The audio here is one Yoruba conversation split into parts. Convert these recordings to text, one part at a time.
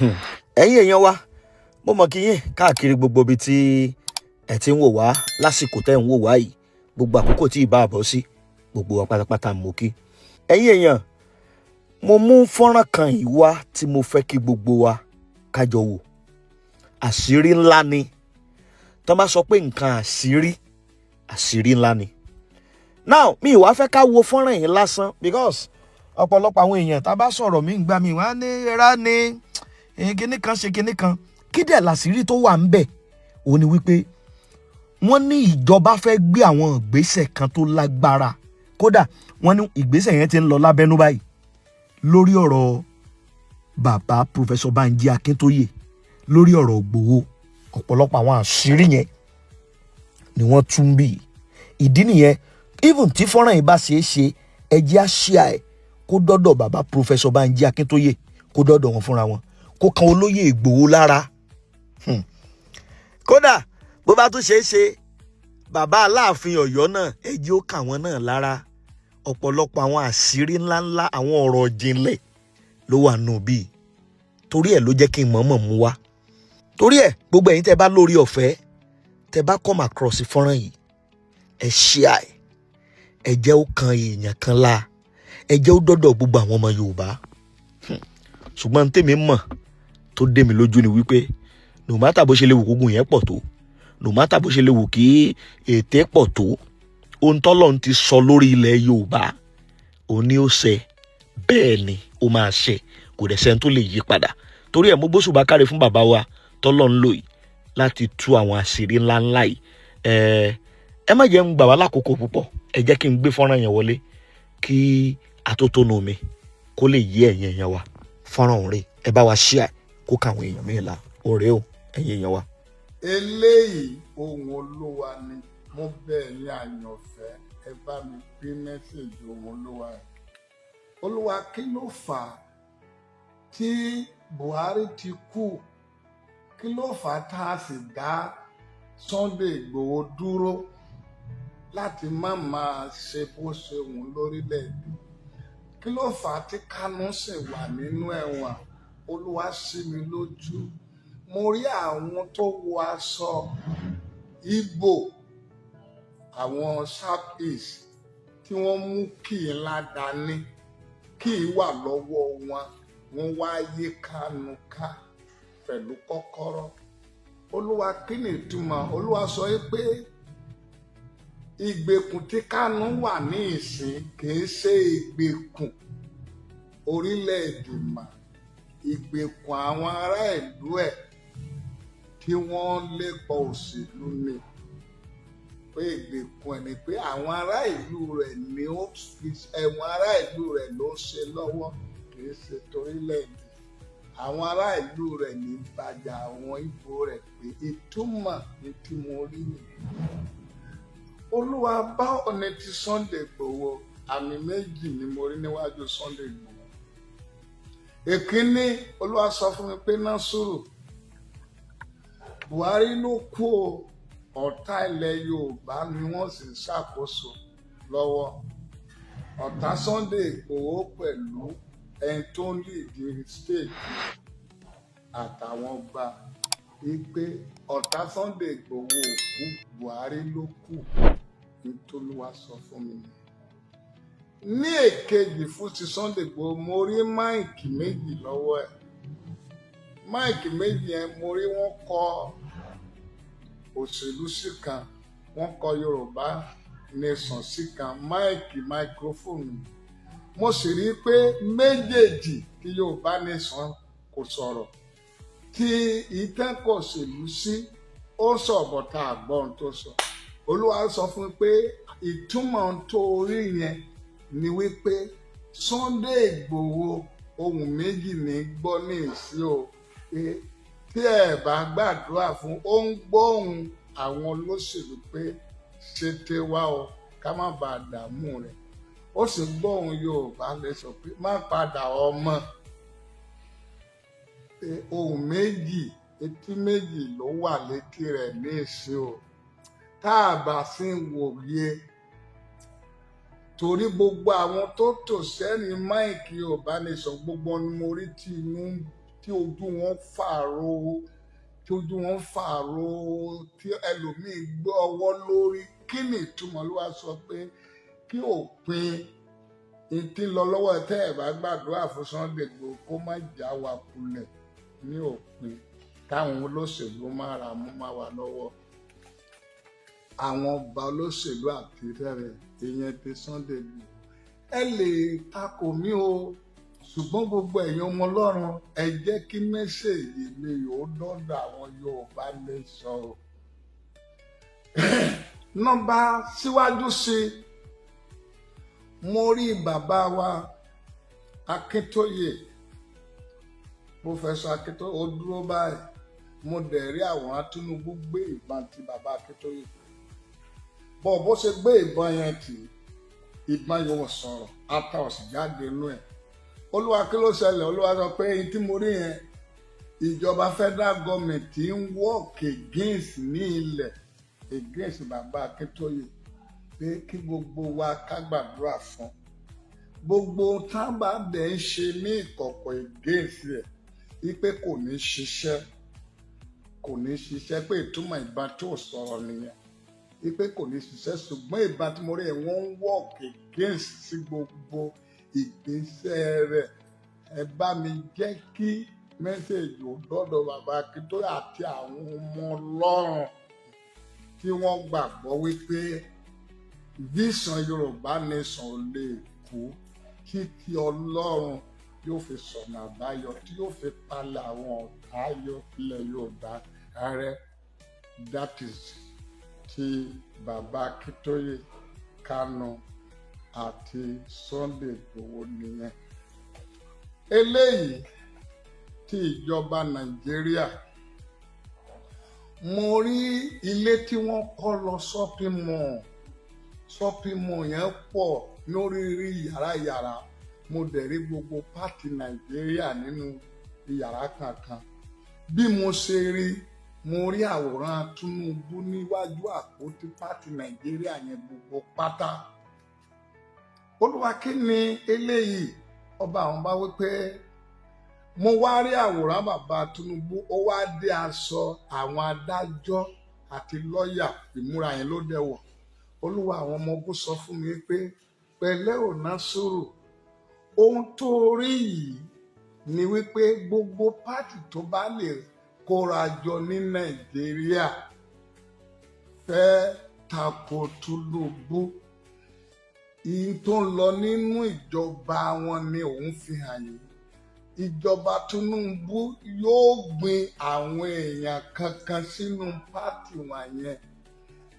Ẹ̀yin èèyàn wa, mo mọ̀ kí yín káàkiri gbogbo ibi tí ẹ ti ń wò wá lásìkò tẹ́ ń wò wá yìí, gbogbo àkókò tí ìbá àbọ̀ sí, gbogbo wa pátápátá mo kí. Ẹ̀yin èèyàn, mo mú fọ́nrán kan yìí wá tí mo fẹ́ kí gbogbo wa kájọ wò. Àṣírí ńlá ni. Tó bá sọ pé nǹkan àṣírí, àṣírí ńlá ni. Now, mi ìwà fẹ́ ká wo fọ́nrán yìí lásán, because ọ̀pọ̀lọpọ̀ àwọn èèyàn, tá a bá sọ̀rọ̀ mí gbà mí, wọ́n á ní ẹ̀rá ni kinní kan ṣe kinní kan. Kí dẹ̀ làṣírí tó wà ń bẹ̀? Òun ni wípé wọ́n ní ìjọba fẹ́ gbé àwọn ìgbésẹ̀ kan tó lágbára. Kódà, wọ́n ní ìgbésẹ̀ yẹn ti ń lọ lábẹ́nú báyìí lórí ọ̀rọ̀ bàbá Professor Banji Akíntóyè, lórí ọ̀rọ̀ Ìgbòho. Ọ̀pọ̀lọpọ̀ àwọn àṣírí yẹn ni wọ́n tún bí. Ìdí nìyẹn, even tí fọ́nrán yìí bá ṣeé ṣe, ẹ jẹ́ á share ẹ̀ kó dọ́dọ̀ bàbá Professor Banji Akíntóyè, kó dọ́dọ̀ wọn fúnra wọn, kó kan olóyè Ìgbòho lára. Kódà, bó bá tún ṣeé ṣe, bàbá Aláàfin Ọ̀yọ́ náà, ẹ jẹ́ ó kà wọ́n náà lára. Ọ̀pọ̀lọpọ̀ àwọn àṣírí ńláńlá, àwọn ọ̀rọ̀ jinlẹ̀ ló wà nù bíi. Torí ẹ̀ ló jẹ́ kí n mọ̀ọ́mọ̀ mú wá. Torí ẹ̀, gbogbo ẹ̀yin tẹ́ bá lórí ọ̀fẹ́, tẹ́ bá come across fọ́nrán yìí, ẹ share ẹ̀, ẹ jẹ́ ó kan èèyàn kan la, ẹ jẹ́ ó dọ́dọ̀ gbogbo àwọn ọmọ Yorùbá. Ṣùgbọ́n tèmi mọ̀ tó dé mi lójú ni wípé no matter bó ṣe lè wù kógun yẹn pọ̀ tó, no matter bó ṣe lè wù kí ète pọ̀ tó, ohun tọ́lọ́run ti sọ lórí ilẹ̀ Yorùbá, òun ni ó ṣẹ. Bẹ́ẹ̀ ni, ó máa ṣẹ, kò dẹ̀ sẹ́ni tó lè yí padà. Torí ẹ̀, mo gbóṣùbà káre fún bàbá wa tọ́lọ́run lò yìí láti tú àwọn àṣírí ńláńlá yìí. Ẹ má jẹ́ ń gbà wá lákòókò púpọ̀. Ẹ jẹ́ kí n gbé fọ́nrán yẹn wọlé kí atótónu mi kó lè yé ẹ̀yin èèyàn wa. Fọ́nrán òun rè. Ẹ bá wa share kó káwọn èèyàn mi là òun rè o, ẹ̀yin èèyàn wa. Eléyìí, ohun Olúwa ni. Mo bẹ̀ ẹ̀yin àyànfẹ́, ẹ bá mi pín message ohun Olúwa ẹ̀. Olúwa, kí ló fà á tí Buhari ti kú? Kí ló fà á tá a sì dá Sunday Ìgbòho dúró láti má máa ṣe bó ṣe wù lórílẹ̀‐èdè? Kí ló fà á tí Kánú sì wà nínú ẹ̀wọ̀n? Olúwa ṣí mi lójú. Mo rí àwọn tó wọ aṣọ Ìgbò, àwọn South East, tí wọ́n mú key ńlá dání. Key wà lọ́wọ́ wọn. Wọ́n wá yí Kánú ká pẹ̀lú kọ́kọ́rọ́. Olúwa, kí ni ìtumọ̀? Olúwa sọ pé ìgbèkùn tí Kánú wà ní ìsìn kìí ṣe ìgbèkùn orílẹ̀-èdè mà, ìgbèkùn àwọn ará ìlú ẹ̀ tí wọ́n lépa òṣèlú ni. Pé ìgbèkùn ẹ̀ ni pé àwọn ará ìlú rẹ̀ ni ó fi ẹ̀wọ̀n, ará ìlú rẹ̀ ló ń ṣe lọ́wọ́, kìí ṣe torílẹ̀-èdè. Àwọn ará ìlú rẹ̀ ní bàjá àwọn ìbò rẹ̀. Pé ìtumọ̀ ní tí mo rí nìyẹn. Olúwa, báwo ni ti Sunday Igboho? Àmì méjì ni mo rí níwájú Sunday Igboho. Èkínní, Olúwa sọ fún mi pé Násùrù Buhari ló kú o, ọ̀tá ilẹ̀ Yorùbá ni wọ́n sì ń ṣàkóso lọ́wọ́. Ọ̀tá Sunday Igboho pẹ̀lú ẹni tó ń lead state àtàwọn ọba, wípé ọ̀tá Sunday Igboho ò kú, Buhari ló kù. Nítòlúwa sọ fún mi nìyẹn. Ní èkejì fún ti Sunday Igboho, mo rí mic méjì lọ́wọ́ ẹ̀. Mic méjì yẹn, mo rí wọ́n kọ òṣèlú sí kan, wọ́n kọ Yorùbá Nation sí kan. Mic, microphone. Mo sì rí i pé méjèèjì tí Yorùbá Nation kò sọ̀rọ̀, tí ìtẹ́kọ̀ òṣèlú sí ó sọ bọ̀tà àgbọ̀n tó sọ. Olúwa sọ fún mi pé ìtumọ̀ tó rí yẹn ni wípé Sunday Ìgbòho, ohun méjì ní gbọ́ ní ìsí o, pé tí ẹ bá gbàdúrà fún, ó ń gbóhùn àwọn olóṣèlú pé ṣe tiwa o, ká má bàa dààmú rẹ̀. Ó sì gbóhùn Yorùbá lè sọ pé má padà ọmọ. Pé ohun méjì, etí méjì ló wà létí rẹ̀ ní ìsín o, tá a bá sì ń wòye, torí gbogbo àwọn tó tò sẹ́ni mic Yorùbá Nation, gbogbo ni mo rí tí inú tí tí ojú wọn fàrò, tí ojú wọn fàrò, tí ẹlòmíì gbé ọwọ́ lórí. Kí ni ìtumọ̀? Ló wá sọ pé kí òpin ìtí lọ lọ́wọ́ tẹ́ ẹ̀ bá gbàdúrà fún Sunday Igboho kó má já wa kulẹ̀ ní òpin, táwọn olóṣèlú má ra mú má wa lọ́wọ́, àwọn ọba olóṣèlú àti rẹ̀rẹ̀ ìyẹn ti Sunday Igboho. Ẹ lè takò mí o, ṣùgbọ́n gbogbo ẹ̀yin ọmọ Ọlọ́run, ẹ jẹ́ kí message mi yóò dọ́dọ̀ àwọn Yorùbá nation o. Nọ́mbà síwájú sí i, mo rí bàbá wa Akíntóyè, Professor Akíntóyè, ó dúró báyìí. Mo dẹ̀ rí àwòrán Tinubu gbé ìbọn ti bàbá Akíntóyè bọ́. Bó ṣe gbé ìbọn yẹn tì, ìbọn yóò sọ̀rọ̀, ata ọ̀sìn jáde inú ẹ̀. Olúwa, kí ló ṣẹlẹ̀? Olúwa sọ pé èyí tí mo rí yẹn, ìjọba federal government ń work against ní ilẹ̀, against bàbá Akíntóyè, pé kí gbogbo wa ká gbàdúrà fún gbogbo tábà dẹ̀ ń ṣe ní ìkọ̀kọ̀ against ẹ̀, wípé kò ní ṣiṣẹ́, kò ní ṣiṣẹ́, pé ìtumọ̀ ìbọn tó sọ̀rọ̀ nìyẹn, wípé kò ní ṣiṣẹ́. Ṣùgbọ́n ìbọn tí mo rí ẹ̀, wọ́n ń work against sí gbogbo ìgbésẹ̀ rẹ̀. Ẹ bá mi jẹ́ kí message ò dọ́dọ̀ bàbá Akíntóyè àti àwọn ọmọ Ọlọ́run tí wọ́n gbàgbọ́ wípé vision Yorùbá nation ò lè kú títí Ọlọ́run yóò fi sọ̀nà àbáyọ tí yóò fi palẹ̀ àwọn ọ̀tá yọ ilẹ̀ Yorùbá ààrẹ. That is ti bàbá Akíntóyè, Kánú àti Sunday Igboho nìyẹn. Eléyìí tí ìjọba Nàìjíríà, mo rí ilé tí wọ́n kọ́ lọ, shopping mall. Shopping mall yẹn pọ̀ lórí yàrá yàrá. Mo dẹ̀ rí gbogbo party Nàìjíríà nínú yàrá kankan. Bí mo ṣe rí, mo rí àwòrán Tinubu níwájú àpótí party Nàìjíríà yẹn gbogbo pátá. Olúwa, kí ni eléyìí? Ọba àwọn bá wí pé mo wá rí àwòrán bàbá Tinubu, ó wá dé aṣọ àwọn adájọ́ àti lọ́ọ̀yà, ìmúra yẹn ló dẹ̀wọ̀. Olúwa àwọn ọmọ ogun sọ fún mi pé pẹ̀lẹ́ ò ná sùúrù, ohun tó rí yìí ni wípé gbogbo party tó bá lè kóra jọ ní Nàìjíríà fẹ́ tako Tinubu, ìyìn tó ń lọ nínú ìjọba wọn ni òun fi hàn yìí. Ìjọba Tinubu yóò gbin àwọn èèyàn kankan sínú party wọn yẹn.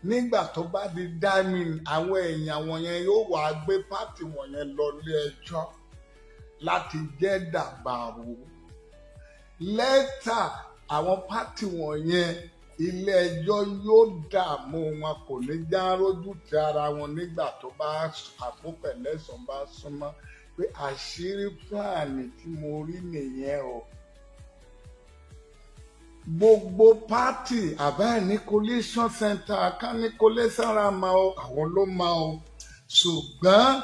Nígbà tó bá di dámì, àwọn èèyàn wọn yẹn yóò wá gbé party wọn yẹn lọ ilé ẹjọ́ láti jẹ́ dàbàrú lẹ́tà àwọn party wọn yẹn. Ilé ẹjọ́ yóò dààmú wọn, kò ní já rójú ti ara wọn nígbà tó bá àkókò ẹlẹ́sàn bá súnmọ́. Pé àṣírí plan tí mo rí nìyẹn o. Gbogbo party àbáyé ní collation center ká ní collation ra ma o, àwọn ló ma o. Ṣùgbọ́n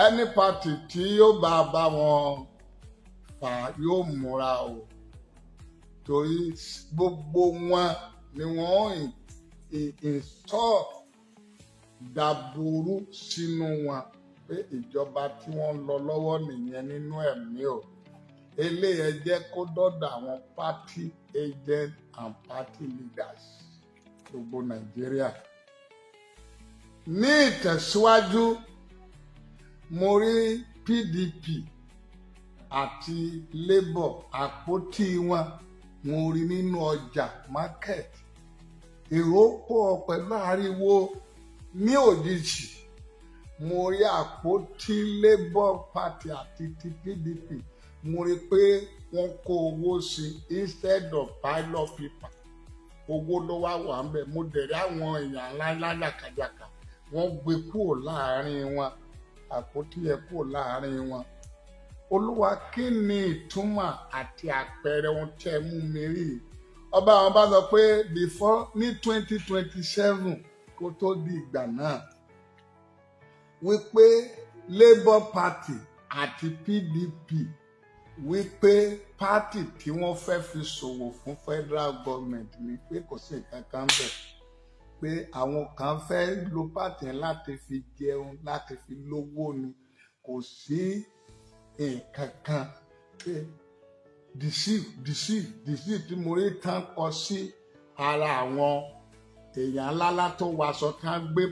any party tí yóò bá bá wọn fà yóò múra o, torí gbogbo wọn ni wọ́n install dàbòrú sínú wọn, pé ìjọba tí wọ́n ń lọ lọ́wọ́ nìyẹn nínú ẹ̀mí o. Eléyẹ jẹ́ kó dọ́dọ̀ àwọn party agent and party leaders gbogbo Nàìjíríà. Ní ìtẹ̀síwájú, mo rí PDP àti Labour, àpótí wọn mo rí nínú ọjà market, èrò pọ̀ pẹ̀lú ariwo. Ní òjijì, mo rí àpótí Labour Party àti ti PDP, mo rí pé wọ́n kó owó sí instead of ballot paper, owó ló wá wà ń bẹ̀. Mo dẹ̀ rí àwọn èèyàn ńláńlá jàkàjàkà, wọ́n gbé kúrò láàrin wọn, àpótí yẹn kúrò láàrin wọn. Olúwa, kí ni ìtumọ̀ àti àpẹẹrẹ ohun tẹ́ mú mi rí? Ọba àwọn bá sọ pé before ní 2027, kó tó di ìgbà náà, wípé Labour Party àti PDP Wípé party tí wọ́n fẹ́ fi ṣòwò fún federal government ni, pé kò sí nǹkan kan bẹ̀, pé àwọn kan fẹ́ lo party yẹn láti fi jẹun, láti fi lówó ni, kò sí nǹkan kan, pé deceive, deceive, deceive tí mo rí tán kọ sí ara àwọn èèyàn ńláńlá tó wàṣọ tán gbé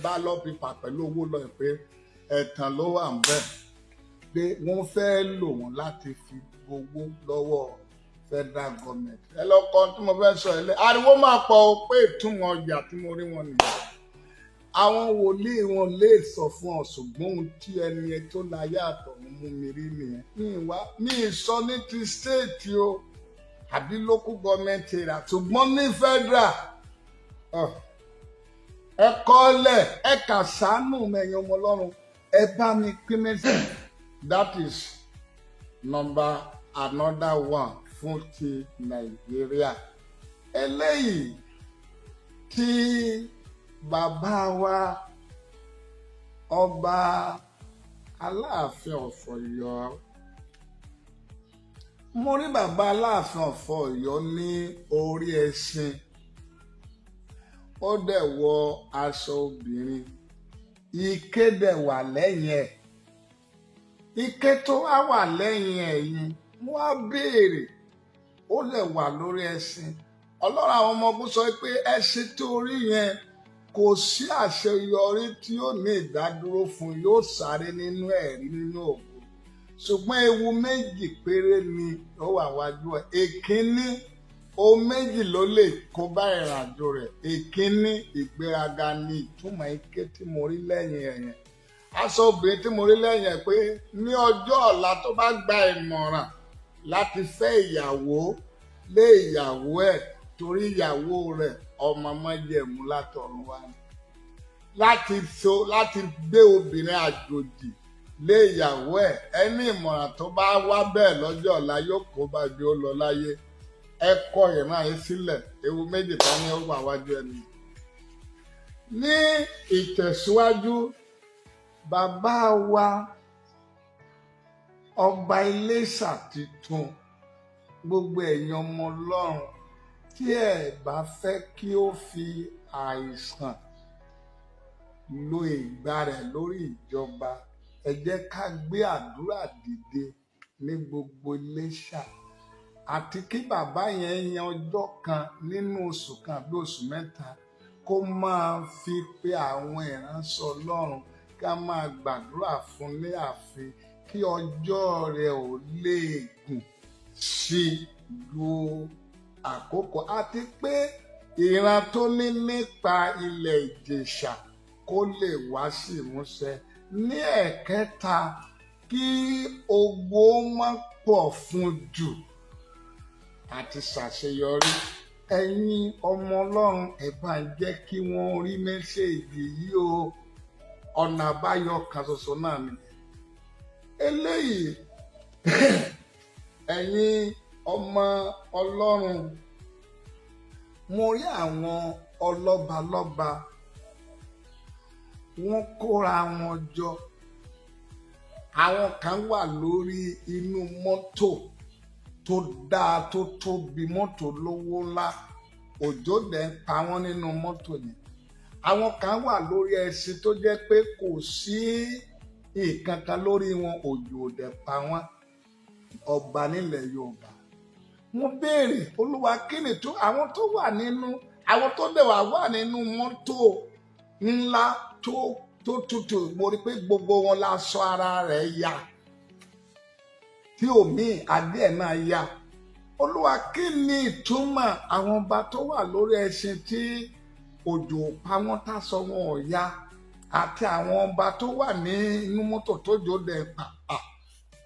ballot paper pẹ̀lú owó lọ, pé ẹ̀tàn ló wà ń bẹ̀, pé wọ́n fẹ́ lò wọ́n láti fi gbowó lọ́wọ́ federal government. Ẹ lọ kọ́ tí mo fẹ́ sọ ẹ lẹ́, ariwo máa pọ̀ o, pé ìtumọ̀ ọjà tí mo rí wọn nìyẹn. Àwọn wòlíì wọn lè sọ fún ọ, ṣùgbọ́n ohun tí ẹni tó láyé àtọ̀run mú mi rí nìyẹn. Mi wá mi sọ ní ti state o àbí local government area, ṣùgbọ́n ní federal, ẹ kọ́lẹ̀, ẹ kà sánú mẹ́yìn ọmọ Ọlọ́run, ẹ bá mi pín message. That is number another one fún ti Nàìjíríà. Eléyìí tí bàbá wa ọba Aláàfin of Ọ̀yọ́, mo rí bàbá Aláàfin of Ọ̀yọ́ ní orí ẹṣin, ó dẹ̀ wọ aṣọ obìnrin, ike dẹ̀ wà lẹ́yìn ẹ̀. Ike tó wá wà lẹ́yìn ẹ̀ yẹn, wọ́n á béèrè, ó lè wà lórí ẹṣin. Ọlọ́run àwọn ọmọ ogun sọ pé ẹṣin tó rí yẹn, kò sí àṣeyọrí tí ó ní ìdádúró fún, yóò sáré nínú ẹ̀rí, nínú ògo, ṣùgbọ́n ewu méjì péré ni ó wà wájú ẹ̀. Èkínní, ohun méjì ló lè kó bá ìrìnàjò rẹ̀. Èkínní, ìgbéraga ni ìtumọ̀ ike tí mo rí lẹ́yìn ẹ̀ yẹn, aṣọ obìnrin tí mo rí lẹ́yìn ẹ̀, pé ní ọjọ́ ọ̀la, tó bá gba ìmọ̀ràn láti fẹ́ ìyàwó lé ìyàwó ẹ̀, torí ìyàwó rẹ̀ ọmọ májẹ̀mú látọ̀run wá ni, láti so láti gbé obìnrin àjòjì lé ìyàwó ẹ̀, ẹni ìmọ̀ràn tó bá wá bẹ́ẹ̀ lọ́jọ́ ọ̀la yóò kó bá bí ó lọ láyé. Ẹ kọ ìran yìí sílẹ̀. Ewu méjì kan ní ó wà wájú ẹni. Ní ìtẹ̀síwájú, bàbá wa ọba Iléṣà tuntun, gbogbo ẹ̀yin ọmọ Ọlọ́run tí ẹ bá fẹ́ kí ó fi àìsàn lo ìgbà rẹ̀ lórí ìjọba, ẹ jẹ́ ká gbé àdúrà dìde ní gbogbo Iléṣà, àti kí bàbá yẹn yan ọjọ́ kan nínú oṣù kan àbí oṣù 3, kó máa fi pe àwọn ìránṣẹ́ Ọlọ́run, ká máa gbàdúrà fún ní ààfin, kí ọjọ́ rẹ̀ ò lè gùn sí ju àkókò, àti pé ìran tó ní nípa ilẹ̀ Ìjẹ̀ṣà kó lè wá sí ìmúṣẹ. Ní ẹ̀kẹta, kí ogbó má pọ̀ fún jù àti ṣàṣeyọrí. Ẹ̀yin ọmọ Ọlọ́run, ẹ bá ń jẹ́ kí wọ́n rí message yìí o. Ọ̀nà àbáyọ kan ṣoṣo náà ni eléyìí. Ẹ̀yin ọmọ Ọlọ́run, mo rí àwọn ọlọ́balọ́ba, wọ́n kóra wọn jọ. Àwọn kan wà lórí inú mọ́tò tó dáa, tó tóbi, mọ́tò lówó ńlá, òjò dẹ̀ ń pa wọ́n nínú mọ́tò yẹn. Àwọn kan wà lórí ẹṣin tó jẹ́ pé kò sí nǹkan kan lórí wọn, òjò ò dẹ̀ pa wọ́n. Ọba nílẹ̀ Yorùbá, mo béèrè, Olúwa, kí ni tó àwọn tó wà nínú, àwọn tó dẹ̀ wà wà nínú mọ́tò ńlá tó tutù? Mo rí pé gbogbo wọn la sọ ara rẹ̀ ya, tí omi adé ẹ̀ náà ya. Olúwa, kí ni ìtumọ̀ àwọn ọba tó wà lórí ẹṣin tí òjò pa wọ́n, táṣọ wọn ò ya, àti àwọn ọba tó wà ní inú mọ́tò tó jò dẹ̀ pa?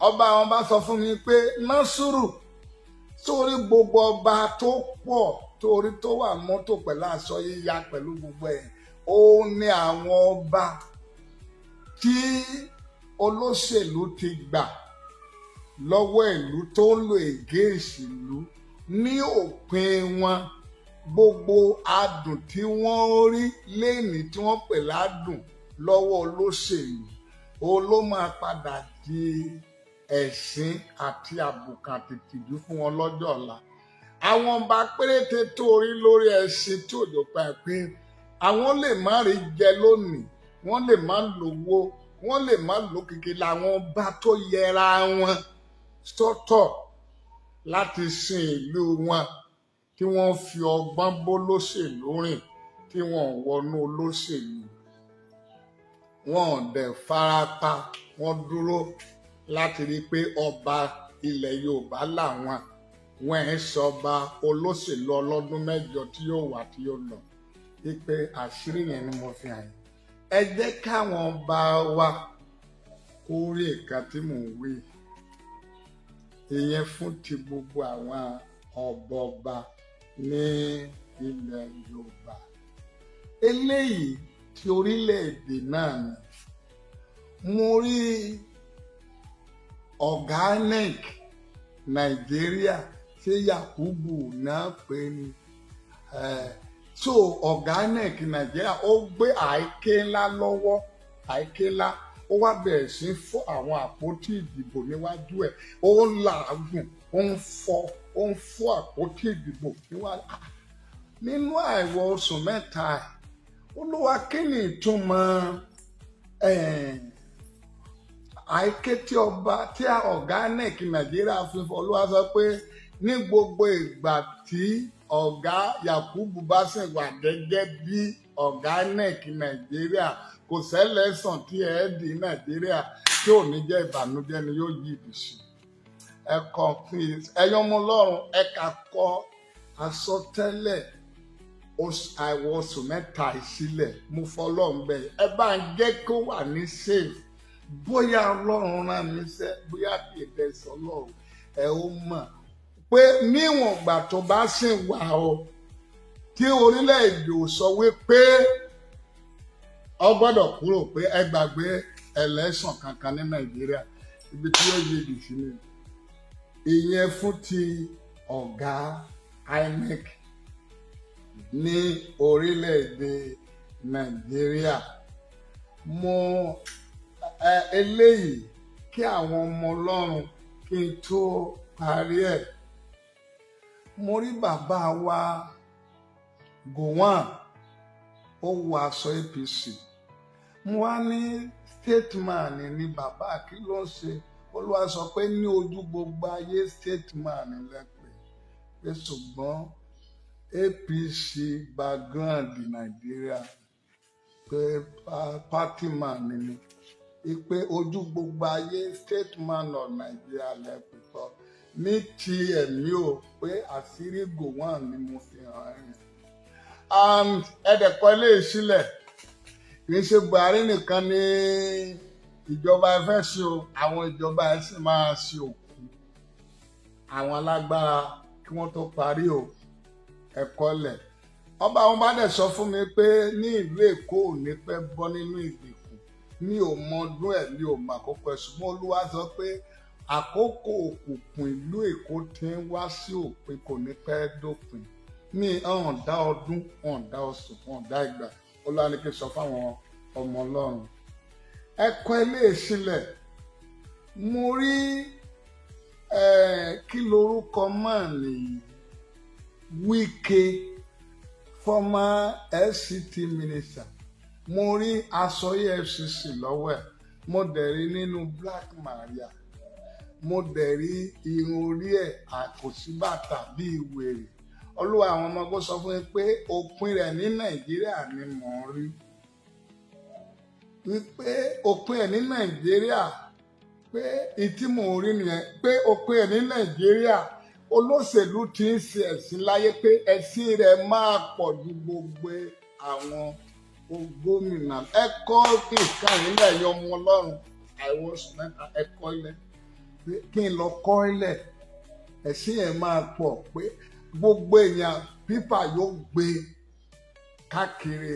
Ọba àwọn bá sọ fún mi pé, Násùrù, sórí gbogbo ọba tó pọ̀ torí tó wà mọ́tò pẹ̀lú aṣọ yíya pẹ̀lú gbogbo ẹ̀, ó ní àwọn ọba tí olóṣèlú ti gbà lọ́wọ́ ìlú tó ń lo against ìlú. Ní òpin wọn, gbogbo adùn tí wọ́n rí lénìí tí wọ́n pè ládùn lọ́wọ́ olóṣèlú, òun ló máa padà di ẹ̀sín àti àbùkù àti ìtìjú fún wọn lọ́jọ́ ọ̀la. Àwọn ọba péréte tó rí lórí ẹṣin tí òjò pa ẹ̀ pé àwọn lè má rí jẹ lónìí, wọ́n lè má lówó, wọ́n lè má lókìkí, làwọn ọba tó yẹra wọn sọ́tọ̀ láti sin ìlú wọn, tí wọ́n fi ọgbọ́n bó lóṣèlú rìn, tí wọ́n wọnú olóṣèlú, wọn ò dẹ̀ farapa, wọ́n dúró láti rí i pé ọba ilẹ̀ Yorùbá làwọn, wọn ẹ̀ sọba olóṣèlú ọlọ́dún 8 tí yóò wà tí yóò lọ. Wípé àṣírí yẹn ni mo fi hàn yín. Ẹ jẹ́ káwọn ọba wa kó rí nǹkan tí mò ń wí. Ìyẹn fún ti gbogbo àwọn ọbọọba ní ilẹ̀ Yorùbá. Eléyìí ti orílẹ̀-èdè náà ni. Mo rí ọ̀gá INEC Nàìjíríà, ṣé Yakubu náà pè ní. So ọ̀gá INEC Nàìjíríà, ó gbé àáké ńlá lọ́wọ́, àáké ńlá, ó wá bẹ̀rẹ̀ sí fọ́ àwọn àpótí ìdìbò níwájú ẹ̀. Ó ń làágùn, ó ń fọ́ àpótí ìdìbò níwájú nínú àìwọ̀ oṣù 3 ẹ̀. Olúwa, kí ni ìtumọ̀ àìké tí ọba tí ọ̀gá INEC Nàìjíríà fi fọ́? Olúwa sọ pé ní gbogbo ìgbà tí ọ̀gá Yakubu bá sì wà gẹ́gẹ́ bí ọ̀gá INEC Nàìjíríà, kò sí election tí ẹ dì Nàìjíríà tí ò ní jẹ́ ìbànújẹ́ ni yóò yí ìdí sí. Ẹ kọ please, ẹ̀yin ọmọ Ọlọ́run, ẹ kà kọ àsọtẹ́lẹ̀ àìwọ̀ oṣù 3 ìsílẹ̀. Mo fọlọ́run bẹ́ẹ̀, ẹ bá ń jẹ́ kó wà ní safe. Bóyá Ọlọ́run rán mi sẹ́, bóyá kì í dẹ̀sọ̀ Ọlọ́run, ẹ ó mọ̀ pé níwọ̀n ìgbà tó bá sì wà o, tí orílẹ̀-èdè ò sọ wípé ọ gbọ́dọ̀ kúrò, pé ẹ gbàgbé election kankan ní Nàìjíríà, ibi tí yóò yéèdì sí ni. Ìyẹn fún ti ọ̀gá INEC ní orílẹ̀-èdè Nàìjíríà. Mo ẹ eléyìí kí àwọn ọmọ Ọlọ́run kí n tó parí ẹ̀. Mo rí bàbá wa Gowon, ó wọ aṣọ APC. Mo wá ní statesman ni bàbá, kí ló ń ṣe? Olúwa sọ pé ní ojú gbogbo ayé, statesman lẹ́pẹ́ pé, ṣùgbọ́n APC background Nàìjíríà, pé party man ni, pé ojú gbogbo ayé statesman of Nigeria lẹ́pẹ́ kọ́ ní ti ẹ̀mí o, pé àṣírí Gowon ni mo fi hàn ẹ́. And ẹ̀dẹ̀kọ́ ilé ìsílẹ̀, kì í ṣe Buhari nìkan ní ìjọba ẹ fẹ́ ṣe o. Àwọn ìjọba ẹ sì máa ṣe òkú àwọn alágbára kí wọ́n tó parí o. Ẹ̀kọ́ lẹ̀ ọba àwọn bá dẹ̀ sọ fún mi pé ní ìlú Èkó ò ní pẹ́ bọ́ nínú ìgbèkùn. Mi ò mọ ọdún ẹ̀, mi ò mọ àkókò ẹ̀, ṣùgbọ́n Olúwa sọ pé àkókò òkùnkùn ìlú Èkó ti ń wá sí òpin, kò ní pẹ́ dópin. Mi ọ̀hún dá ọdún, ọ̀hún dá oṣù, ọ̀hún dá ìgbà. Olúwa ní kí n sọ fáwọn ọmọ Ọlọ́run, ẹ kọ ilé sílẹ̀. Mo rí kí lorúkọ máa nìyí, Wike, former FCT minister. Mo rí aṣọ EFCC lọ́wọ́ ẹ̀, mo dẹ̀ rí nínú Black Maria, mo dẹ̀ rí irun orí ẹ̀, kò sí bàtà bíi wèrè. Olúwa àwọn ọmọ ogun sọ fún mi pé òpin rẹ̀ ní Nàìjíríà ni mò ń rí, wípé òpin ẹ̀ ní Nàìjíríà, pé ìtí mò ń rí nìyẹn, pé òpin ẹ̀ ní Nàìjíríà, olóṣèlú tí ń ṣe ẹ̀sìn láyé, pé ẹ̀sìn rẹ̀ máa pọ̀ ju gbogbo àwọn gómìnà. Ẹ kọ́ nǹkan ilẹ̀ yọ ọmọ Ọlọ́run, àìwọ̀ oṣù 3, ẹ kọ́ ilẹ̀ pé kí n lọ kọ́ ilẹ̀, ẹ̀sìn ẹ̀ máa pọ̀, pé gbogbo èèyàn pípà yóò gbé káàkiri.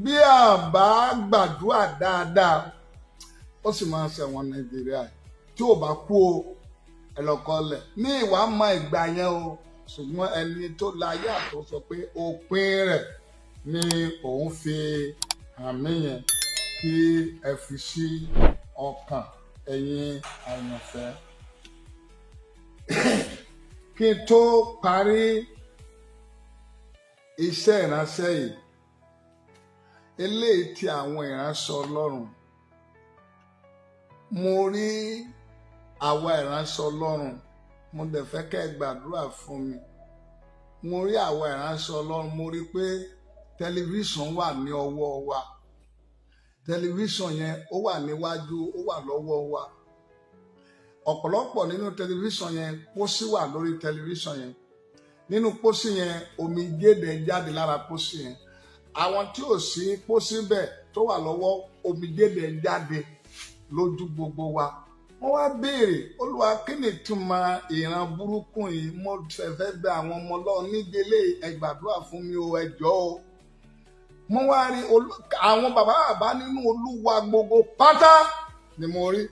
Bí a bá gbàdúrà dáadáa, ó sì máa ṣẹ̀wọ̀n Nàìjíríà tí ò bá kú o. Ẹ lọ kọ́lẹ̀ ní ìwà mọ ìgbà yẹn o, ṣùgbọ́n ẹni tó láyé àtọ́ sọ pé òpin rẹ̀ ni òun fi hàn mí yẹn, kí ẹ fi sí ọkàn. Ẹ̀yin àyànfẹ́, kí n tó parí iṣẹ́ ìránṣẹ́ yìí, eléyìí tí àwọn ìránṣẹ́ Ọlọ́run, mo rí àwa ìránṣẹ́ Ọlọ́run, mo dẹ̀ fẹ́ kẹ́ ẹ gbàdúrà fún mi. Mo rí àwa ìránṣẹ́ Ọlọ́run, mo rí pé tẹlifíṣàn wà ní ọwọ́ wa. Tẹlifíṣàn yẹn, ó wà níwájú, ó wà lọ́wọ́ wa. Ọ̀pọ̀lọpọ̀ nínú tẹlifíṣàn yẹn, pósí wà lórí tẹlifíṣàn yẹn. Nínú pósí yẹn, omijé dẹ̀ jáde lára pósí yẹn. Àwọn tí ò sí pósí bẹ́ẹ̀ tó wà lọ́wọ́, omijé dẹ̀ jáde lójú gbogbo wa. Wọ́n wá béèrè, Olúwa, kí ni ìtumọ̀ ìran burúkú yìí? Mo fẹ́ bẹ̀ àwọn ọmọ Ọlọ́run nídìílé, ẹ gbàdúrà fún mi o, ẹ jọ̀ọ́ o. Mo wá rí àwọn bàbá bàbá nínú Olúwa gbogbo pátá ni mo rí.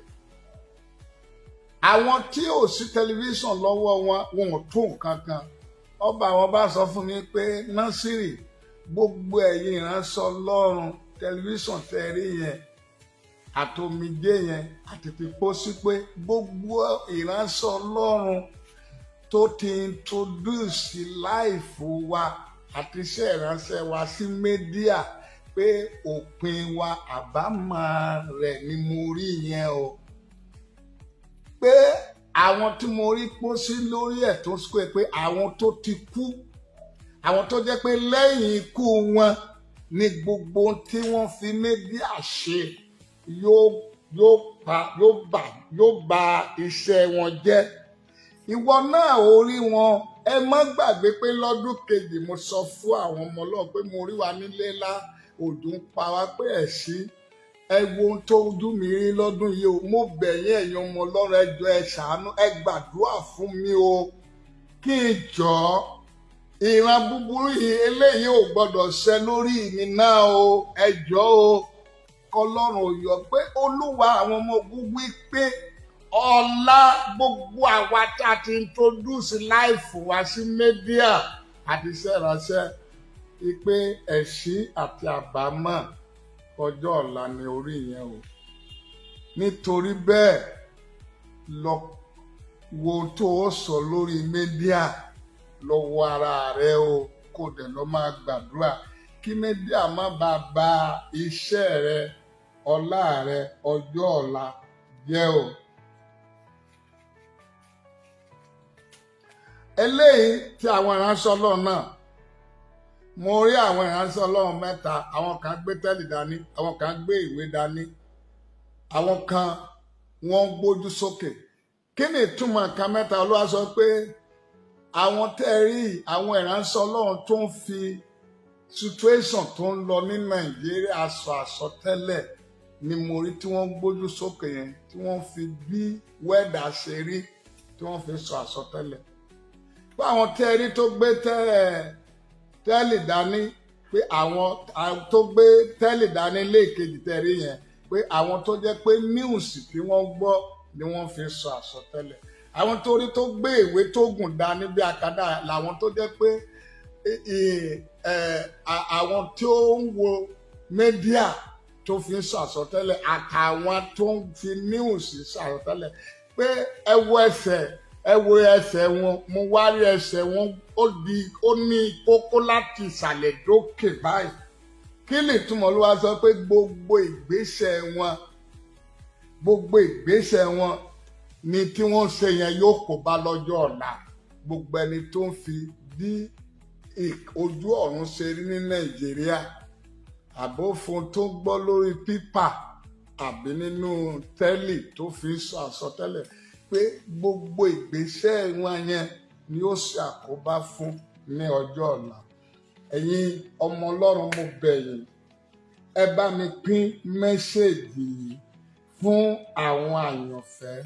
Àwọn tí ò sí tẹlifíṣàn lọ́wọ́ wọn, wọn ò tó nǹkan kan. Ọba àwọn bá sọ fún mi pé, Násìrì, gbogbo ẹ̀yin ìránṣẹ́ Ọlọ́run, tẹlifíṣàn tẹ́ rí yẹn àtòmídé yẹn àti ti pósí, pé gbogbo ìránṣẹ́ Ọlọ́run tó ti introduce life wa àti iṣẹ́ ìránṣẹ́ wa sí media, pé òpin wa, àbámọ̀ rẹ̀ ni mo rí yẹn o. Pé àwọn tí mo rí pósí lórí ẹ̀ tó sọ pé àwọn tó ti kú, àwọn tó jẹ́ pé lẹ́yìn ikú wọn ni gbogbo tí wọ́n fi media ṣe yóò yóò pa yóò bà yóò bà iṣẹ́ wọn jẹ́. Ìwọ náà ò rí wọn. Ẹ má gbàgbé pé lọ́dún kejì, mo sọ fún àwọn ọmọ Ọlọ́run pé mo rí wa nílé ńlá, òjò ń pa wá, pé ẹ̀sìn, ẹ wo ohun tó ojú mi rí lọ́dún yìí o. Mo bẹ̀ yín, ẹ̀yin ọmọ Ọlọ́run, ẹ jọ̀ọ́, ẹ ṣàánú, ẹ gbàdúrà fún mi o, kí n jọ̀ọ́, ìran búburú yìí, eléyìí ò gbọ́dọ̀ ṣẹ lórí mi náà o. Ẹ jọ̀ọ́ o, kọlọ́run ò yọ pé Olúwa àwọn ọmọ ogun wí pé ọlá gbogbo àwa tá a ti introduce life wa sí media àti iṣẹ́ ìránṣẹ́, pé ẹ̀sín àti àbámọ̀ ọjọ́ ọ̀la ni orí yẹn o. Nítorí bẹ́ẹ̀, lọ wo tó o sọ lórí media, lọ wo ara rẹ o, kó dẹ̀ lọ máa gbàdúrà kí media má bàa ba iṣẹ́ rẹ, ọlá rẹ, ọjọ́ ọ̀la jẹ́ o. Eléyìí tí àwọn ìránṣẹ́ Ọlọ́run náà, mo rí àwọn ìránṣẹ́ Ọlọ́run mẹ́ta. Àwọn kan gbé tẹ́lì dání, àwọn kan gbé ìwé dání, àwọn kan wọ́n gbójú sókè. Kí ni ìtumọ̀ nǹkan mẹ́ta? Olúwa sọ pé àwọn tẹ́ ẹ rí, àwọn ìránṣẹ́ Ọlọ́run tó ń fi situation tó ń lọ ní Nàìjíríà sọ àsọtẹ́lẹ̀ ni mo rí tí wọ́n gbójú sókè yẹn, tí wọ́n fi bí wẹ́dà ṣe rí tí wọ́n fi sọ àsọtẹ́lẹ̀. Pé àwọn tẹ́ ẹ rí tó gbé tẹ́lì dání, pé àwọn tó gbé tẹ́lì dání lẹ́ẹ̀kejì tẹ́ rí yẹn, pé àwọn tó jẹ́ pé news tí wọ́n gbọ́ ni wọ́n fi sọ àsọtẹ́lẹ̀. Àwọn tó rí tó gbé ìwé tó gùn dání bí akadá làwọn tó jẹ́ pé àwọn tí ó ń wo media tó fi ń sọ àsọtẹ́lẹ̀ àtàwọn tó ń fi news sọ àsọtẹ́lẹ̀, pé ẹ wo ẹsẹ̀, ẹ wo ẹsẹ̀ wọn. Mo wá rí ẹsẹ̀ wọn, ó di ó ní kókó láti ìsàlẹ̀ dókè báyìí. Kí lè túmọ̀? Ló wá sọ pé gbogbo ìgbésẹ̀ wọn, gbogbo ìgbésẹ̀ wọn ni tí wọ́n ṣe yẹn yóò kó bá lọ́jọ́ ọ̀la. Gbogbo ẹni tó ń fi bí ojú ọ̀run ṣe rí ní Nàìjíríà, àbófin tó ń gbọ́ lórí pípà àbí nínú tẹ́lì tó fi ń sọ àsọtẹ́lẹ̀, pé gbogbo ìgbésẹ̀ wọn yẹn ni ó ṣe àkóbá fún ní ọjọ́ ọ̀la. Ẹ̀yin ọmọ Ọlọ́run, mo bẹ̀ yín, ẹ bá mi pín message yìí fún àwọn àyànfẹ́.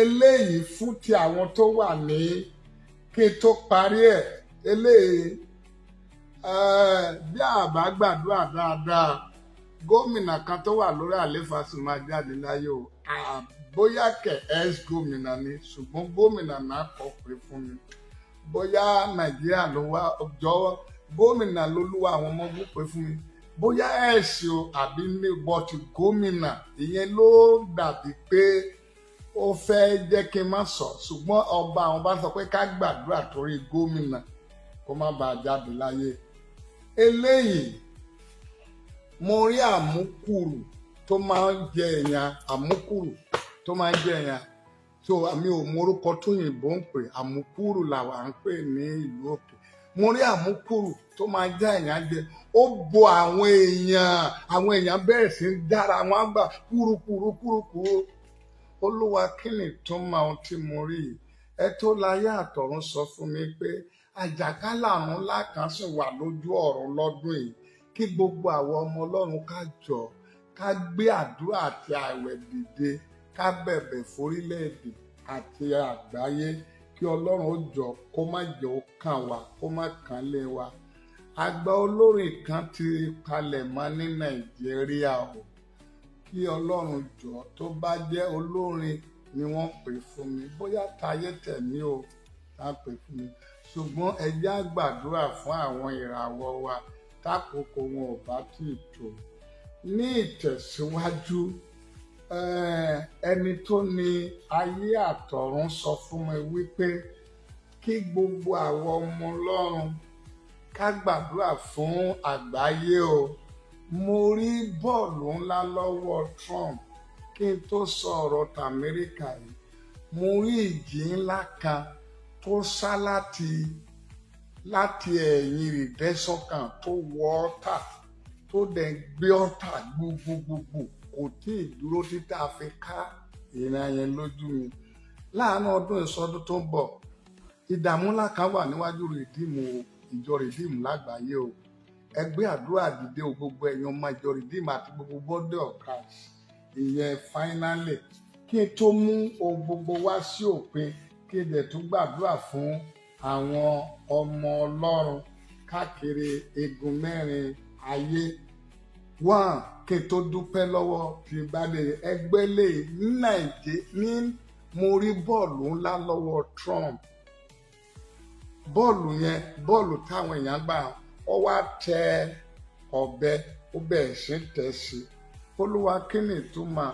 Eléyìí fún ti àwọn tó wà ní, kí n tó parí ẹ̀, eléyìí, bí a bá gbàdúrà dáadáa, gómìnà kan tó wà lórí àlééfà sì máa jáde láyé o. Bóyá kẹ ex gómìnà ni, ṣùgbọ́n gómìnà náà kọ pé fún mi, bóyá Nàìjíríà ló wá jọ̀wọ́, gómìnà lolúwa àwọn ọmọ ogun pé fún mi. Bóyá ẹ̀sìn o àbí ní bọ́tì gómìnà, ìyẹn ló dàbí pé ó fẹ́ jẹ́ kí n má sọ. Ṣùgbọ́n ọba àwọn bá sọ pé ká gbàdúrà torí gómìnà kó má bàa jáde láyé. Eléyìí, mo rí àmúkùrù tó máa ń jẹ èèyàn, àmúkùrù tó máa ń jẹ èèyàn tó àmì ò mọ orúkọ tó yìnbọn ń pè. Àmúkúrù làwa ń pè ní ìlú òkè. Mo rí àmúkúrù tó máa ń jẹ èèyàn jẹ, ó bo àwọn èèyàn, àwọn èèyàn bẹ̀rẹ̀ sí ń dára wọn gbà kúrúkúrú kúrúkúrú. Olúwa, kí ni ìtumọ̀ ohun tí mo rí yìí? Ẹ tó láyé àtọ̀run sọ fún mi pé àjàkálẹ̀ àrùn ńlá kan sì wà lójú ọ̀run lọ́dún yìí, kí gbogbo àwọn ọmọ Ọlọ́run ká jọ ká gbé àdúrà àti ààwẹ̀ dìde, ká bẹ̀bẹ̀ forílẹ̀-èdè àti àgbáyé, kí Ọlọ́run ó jọ kó má jẹ́ ó kàn wá, kó má kàn lé wa. Àgbà olórin kan ti palẹ̀ mọ́ ní Nàìjíríà o. Kí Ọlọ́run jọ, tó bá jẹ́ olórin ni wọ́n pè fún mi, bóyá tayé tẹ̀mí o tá pè fún mi. Ṣùgbọ́n ẹ jẹ́ á gbàdúrà fún àwọn ìràwọ̀ wa tákòókò wọn ò bá tí ì tó. Ní ìtẹ̀síwájú, ẹni tó ní ayé àtọ̀run sọ fún mi wípé kí gbogbo àwọn ọmọ Ọlọ́run ká gbàdúrà fún àgbáyé o. Mo rí bọ́ọ̀lù ńlá lọ́wọ́ Trump. Kí n tó sọ ọ̀rọ̀ tàmẹ́ríkà yìí, mo rí ìjì ńlá kan tó sá láti ẹ̀yìn redemption kan tó wọ ọ́tà, tó dẹ̀ gbé ọ́tà gbogbogbò, kò tí ì dúró títí a fi ká ìran yẹn lójú mi. Láàánú ọdún ìsọdún tó ń bọ̀, ìdààmú ńlá kan wà níwájú Redeem o, ìjọ Redeem lágbàáyé o. Ẹgbẹ́ àdúrà dìde o, gbogbo ẹ̀yin ọmọ ìjọ Redeem àti gbogbo body of Christ. Ìyẹn finally, kí n tó mú ohun gbogbo wá sí òpin, kí n dẹ̀ tún gbàdúrà fún àwọn ọmọ Ọlọ́run káàkiri igun mẹ́rin ayé. One, kí n tó dúpẹ́ lọ́wọ́ tí bá lè ẹgbẹ́ lè ní Nàìjíríà ní, mo rí bọ́ọ̀lù ńlá lọ́wọ́ Trump. Bọ́ọ̀lù yẹn, bọ́ọ̀lù táwọn èèyàn gbà, ó wá tẹ ọ̀bẹ, ó bẹ̀rẹ̀ sí tẹ̀ sí. Olúwa, kí ni ìtumọ̀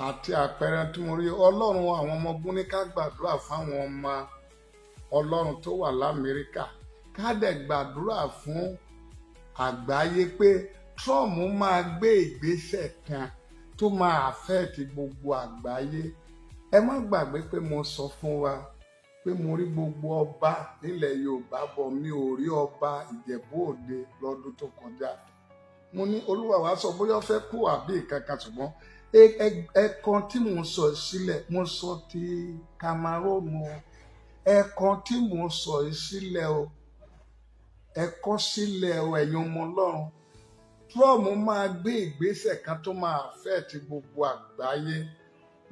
àti àpẹẹrẹ tí mo rí? Ọlọ́run àwọn ọmọ ogun ní ká gbàdúrà fáwọn ọmọ Ọlọ́run tó wà l'Amẹ́ríkà, ká dẹ̀ gbàdúrà fún àgbáyé pé Trump máa gbé ìgbésẹ̀ kan tó máa affect gbogbo àgbáyé. Ẹ má gbàgbé pé mo sọ fún wa pé mo rí gbogbo ọba nílẹ̀ Yorùbá bọ̀, mi ò rí ọba Ìjẹ̀bú Òde lọ́dún tó kọjá. Mo ní Olúwa wàá sọ bóyá ó fẹ́ kú àbí kankan. Ṣùgbọ́n ẹ̀kan tí mò ń sọ sílẹ̀, mo sọ ti Cameroon o. Ẹ̀kan tí mò ń sọ sílẹ̀ o, ẹ̀kọ́ sílẹ̀ o, ẹ̀yin ọmọ Ọlọ́run. Trump máa gbé ìgbésẹ̀ kan tó máa affect gbogbo àgbáyé.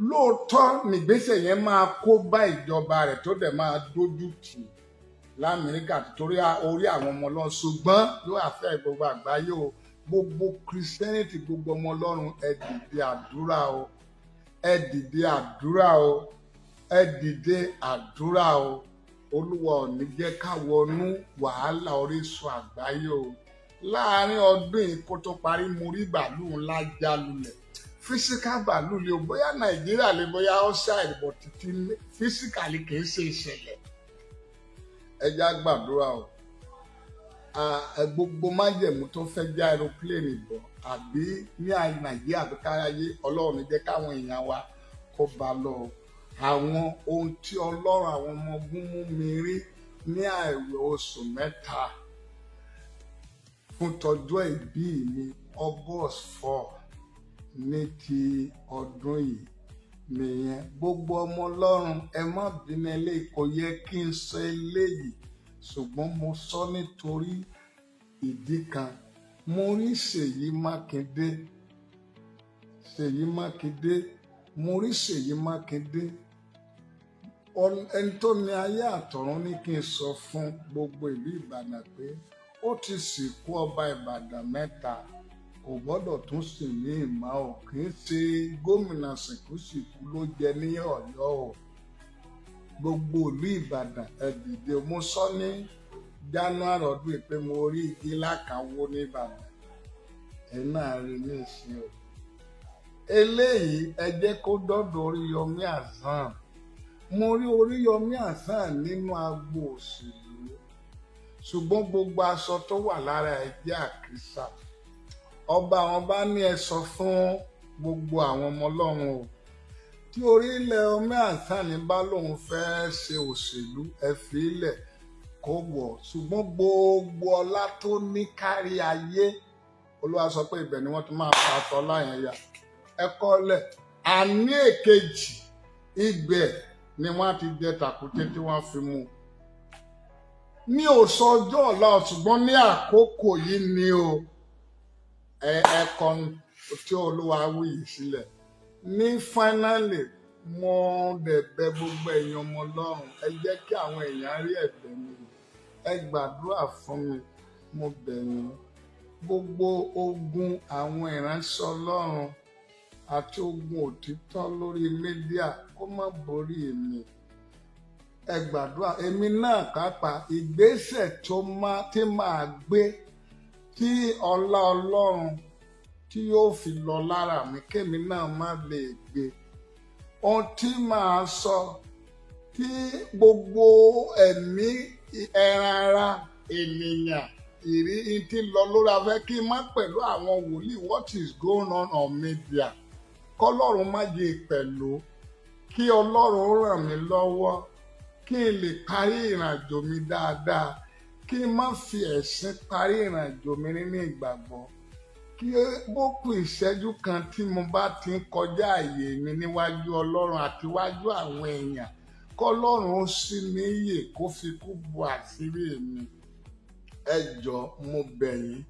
Lóòótọ́ nígbésẹ̀ yẹn máa kó bá ìjọba rẹ̀, tó dẹ̀ máa dójú tì l'Amẹ́ríkà torí orí àwọn ọmọ Ọlọ́run, ṣùgbọ́n yóò affect gbogbo àgbáyé o. Gbogbo Christianity, gbogbo ọmọ Ọlọ́run, ẹ dìde àdúrà o, ẹ dìde àdúrà o, ẹ dìde àdúrà o. Olúwa ò ní jẹ́ ká wọnú wàhálà orísun àgbáyé o. Láàárín ọdún yìí kó tó parí, mo rí bàálù ńlá já lulẹ̀, physical bàálù lè o, bóyá Nàìjíríà lè, bóyá outside, but títí physically kì í ṣe ìṣẹ̀lẹ̀. Ẹ já gbàdúrà o. Gbogbo májẹ̀mú tó fẹ́ já aeroplane bọ̀ àbí ní Nàìjíríà àbí káráyé, Ọlọ́run ní jẹ́ káwọn èèyàn wa kó bá lọ o. Àwọn ohun tí Ọlọ́run àwọn ọmọ ogun mú mi rí ní àìwẹ̀ oṣù 3 fún tọjọ́ ìbí mi, August 4 ní ti ọdún yìí nìyẹn. Gbogbo ọmọ Ọlọ́run, ẹ má bínú, eléyìí kò yẹ kí n sọ eléyìí, ṣùgbọ́n mo sọ nítorí ìdí kan. Mo rí Ṣèyí Mákindé, Ṣèyí Mákindé, mo rí Ṣèyí Mákindé. Ẹni tó ní ayé àtọ̀run ní kí n sọ fún gbogbo ìlú Ìbàdàn pé ó ti sìnkú ọba Ìbàdàn 3, kò gbọ́dọ̀ tún sì ní ìmọ̀ o. Kì í ṣe gómìnà sìnkúsìnkú ló jẹ ní Ọ̀yọ́ o. Gbogbo ìlú Ìbàdàn, ẹ dìde. Mo sọ ní January ọdún yìí pé mo rí igi ńlá kan wó ní Ìbàdàn. Ẹ̀ náà rí ní ìsìn o. Eléyìí, ẹ jẹ́ kó dọ́dọ̀ Oríyọmí Hasan. Mo rí Oríyọmí Hasan nínú agbo òṣèlú, ṣùgbọ́n gbogbo aṣọ tó wà lára ẹ̀ jẹ́ àkísà. Ọba àwọn bá ní ẹ sọ fún gbogbo àwọn ọmọ Ọlọ́run o, tí Oríyọmí Hasan bá lóun fẹ́ẹ́ ṣe òṣèlú, ẹ fi ilẹ̀ kó wọ̀, ṣùgbọ́n gbogbo ọlá tó ní kárí ayé, Olúwa sọ pé ibẹ̀ ni wọ́n ti máa fa aṣọ ọlá yẹn ya. Ẹ kọ́lẹ̀ àní èkejì, ibẹ̀ ni wọ́n ti jẹ tàkúté tí wọ́n fi mú un. Mi ò sọ ọjọ́ ọ̀la, ṣùgbọ́n ní àkókò yìí ni o. Ẹ kọ tí Olúwa wí yìí sílẹ̀. Ní finally, mo dẹ̀ bẹ̀ gbogbo ẹ̀yin ọmọ Ọlọ́run, ẹ jẹ́ kí àwọn èèyàn rí ẹ̀bẹ̀ mi, ẹ gbàdúrà fún mi. Mo bẹ̀ yín, gbogbo ogun àwọn ìránṣẹ́ Ọlọ́run àti ogun òtítọ́ lórí media kó má borí mi. Ẹ gbàdúrà èmi náà kápá ìgbésẹ̀ tó má tí màá gbé tí ọlá Ọlọ́run tí yóò fi lọ lára mi, kémi náà má lè gbé ohun tí màá sọ tí gbogbo ẹ̀mí ẹran ara ènìyàn ìrí tí lọ lórí afẹ́ kí n má pẹ̀lú àwọn wòlíì. What is going on on media, kọ́lọ́run má jẹ́ pẹ̀lú, kí Ọlọ́run ràn mí lọ́wọ́ kí n lè parí ìrìnàjò mi dáadáa, kí n má fi ẹ̀sín parí ìrìnàjò mi nínú ìgbàgbọ́, kí bó kù ìṣẹ́jú kan tí mo bá ti ń kọjá àyè mi níwájú Ọlọ́run àti wájú àwọn èèyàn, kọ́lọ́run ó sí mi yè, kó fi kú bu àṣírí mi. Ẹ jọ̀ọ́, mo bẹ̀ yín.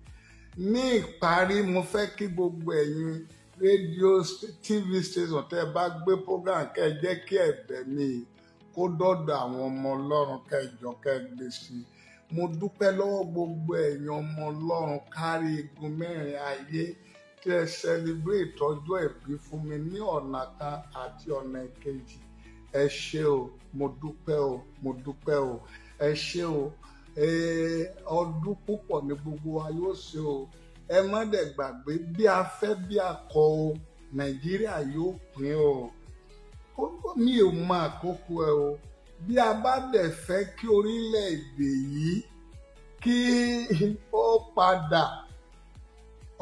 Ní ìparí, mo fẹ́ kí gbogbo ẹ̀yin rédíò, TV station tẹ́ ẹ bá gbé program, kẹ́ ẹ jẹ́ kí ẹ̀bẹ̀ mi kó dọ́dọ̀ àwọn ọmọ Ọlọ́run, kẹ́ ẹ jọ̀ọ́, kẹ́ ẹ gbé sí i. Mo dúpẹ́ lọ́wọ́ gbogbo ẹ̀yin ọmọ Ọlọ́run kárí igun mẹ́rin ayé tí ẹ celebrate ọjọ́ ìbí fún mi ní ọ̀nà kan àti ọ̀nà ìkejì. Ẹ ṣé o, mo dúpẹ́ o, mo dúpẹ́ o, ẹ ṣé o. Ọdún púpọ̀ ní gbogbo wa yóò ṣe o. Ẹ má dẹ̀ gbàgbé, bí a fẹ́ bí a kọ̀ o, Nàìjíríà yóò pín o. Mi ò mọ àkókò ẹ o. Bí a bá dẹ̀ fẹ́ kí orílẹ̀-èdè yìí kí ó padà,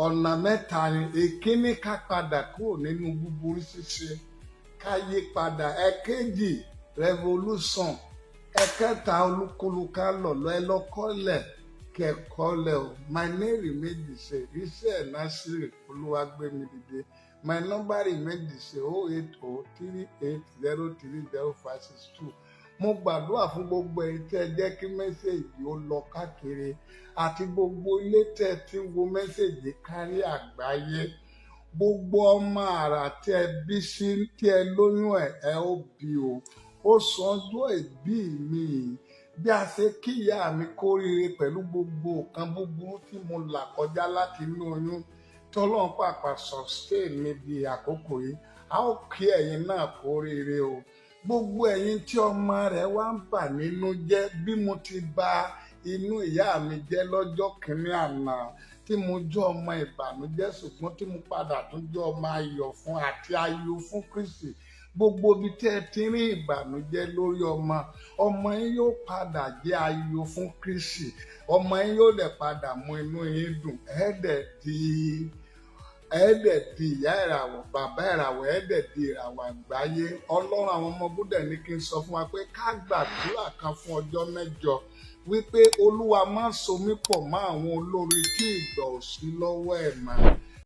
ọ̀nà mẹ́ta ni. Èkíní, ká padà kúrò nínú búburú ṣíṣe, ká yí padà. Ẹ̀kejì, revolution. Ẹ̀kẹta, olúkúlùkà lọ̀lọ́. Ẹ lọ́kọ́lẹ̀ kẹ́kọ́lẹ̀ o. My name remain the same, Iṣẹ́ Nasiri Olúwagbémidìde. My number remain the same, 08038030562. Mo gbàdúrà fún gbogbo ẹ̀yin tẹ́ ẹ jẹ́ kí message ó lọ káàkiri àti gbogbo ilé tẹ́ ẹ ti ń wo message kárí àgbáyé. Gbogbo ọmọ àrà tí ẹ bí sí, tí ẹ lóyún ẹ, ẹ ó bí o. Ó sọ ọjọ́ ìbí mi yìí, bí a ṣe kí ìyá mi kóríire pẹ̀lú gbogbo nǹkan búburú tí mo là kọjá láti inú oyún, tọ́lọ́run pàpà sustain mi di àkókò yìí, a ó kí ẹ̀yin náà kóríire o. Gbogbo ẹ̀yin tí ọmọ rẹ̀ wá ń bà nínú jẹ́ bí mo ti bà inú ìyá mi jẹ́ lọ́jọ́ kìíní àná tí mo jọ́ ọmọ ìbànújẹ́, ṣùgbọ́n tí mo padà tún jọ́ ọmọ ayọ̀ fún àti ayọ̀ fún Kristi. Gbogbo ibi tí ẹ ti rí ìbànújẹ́ lórí ọmọ, ọmọ yín yóò padà jẹ́ ayọ̀ fún Kristi. Ọmọ yín yóò dẹ̀ padà mú inú yín dùn. Ẹ dẹ̀ di ìyá ìràwọ̀, bàbá ìràwọ̀, ẹ dẹ̀ di ìràwọ̀ àgbáyé. Ọlọ́run àwọn ọmọ búdẹ̀ ní kí n sọ fún wa pé ká gbàdúrà kan fún ọjọ́ 8 wípé Olúwa má so mí pọ̀ mọ́ àwọn olóore tí ìgbà ò sí lọ́wọ́ ẹ̀ mọ́.